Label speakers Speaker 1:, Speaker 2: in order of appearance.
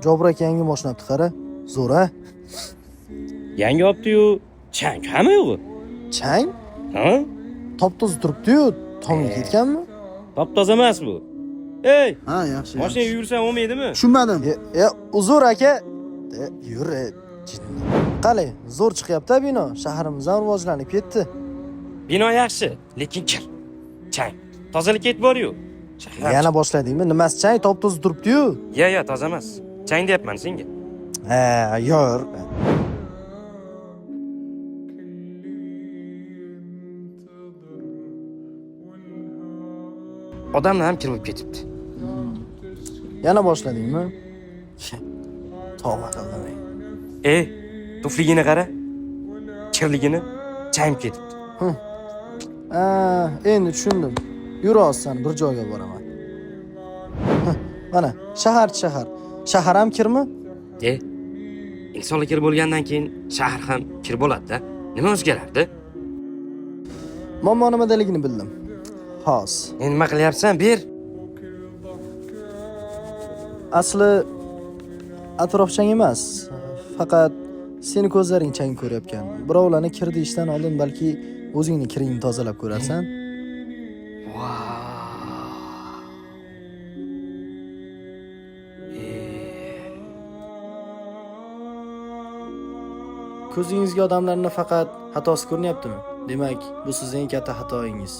Speaker 1: Jobir aka yangi moshina olibdi, qara. Zo'r a?
Speaker 2: Yangi olibdi-yu, chang hamma yo'g'i.
Speaker 1: Chang?
Speaker 2: Ha?
Speaker 1: Top-toza turibdi-yu, tomga ketganmi?
Speaker 2: Top-toza emas bu. Ey,
Speaker 3: Ha, yaxshi.
Speaker 2: mashina yursam bo'lmaydimi?
Speaker 3: Tushunmadim.
Speaker 1: E, uzr aka. Yur, jinni. Qalay, zo'r chiqyapti bino. Shaharimiz ham rivojlanib ketdi.
Speaker 2: Bino yaxshi, lekin kir. Chang. Tozalikka e'tibor yo'q. Shahar.
Speaker 1: Yana boshladingmi? Nimasi chang? Top-toza turibdi-yu.
Speaker 2: Ya, ya, toza emas. Chang deyapman senga.
Speaker 1: Ha, yur.
Speaker 2: Odamlar ham kir bo'lib ketibdi.
Speaker 1: Yana boshladingmi? Tavba qildim. Ey.
Speaker 2: Ey, tufligini qara. Kirligini chang ketibdi.
Speaker 1: Ha, endi tushundim. Yur hozir sani bir joyga boraman. Hah, mana, shahar shahar. Shahar ham kirmi?
Speaker 2: E, insonlar kir bo'lgandan keyin shahar ham kir bo'ladi-da. Nima o'zgarardi?
Speaker 1: Muammo nimadaligini bildim. Hozir.
Speaker 2: Endi nima qilyapsan? Ber.
Speaker 1: Asli atrof chang emas. Faqat seni ko'zlaring chang ko'ryapgan. Birovlarni kir deyishdan oldin balki o'zingni kiringni tozalab ko'rarsan. Ko'zingizga odamlarni faqat xatosi ko'rinyaptimi? Demak, bu sizning katta xatoyingiz.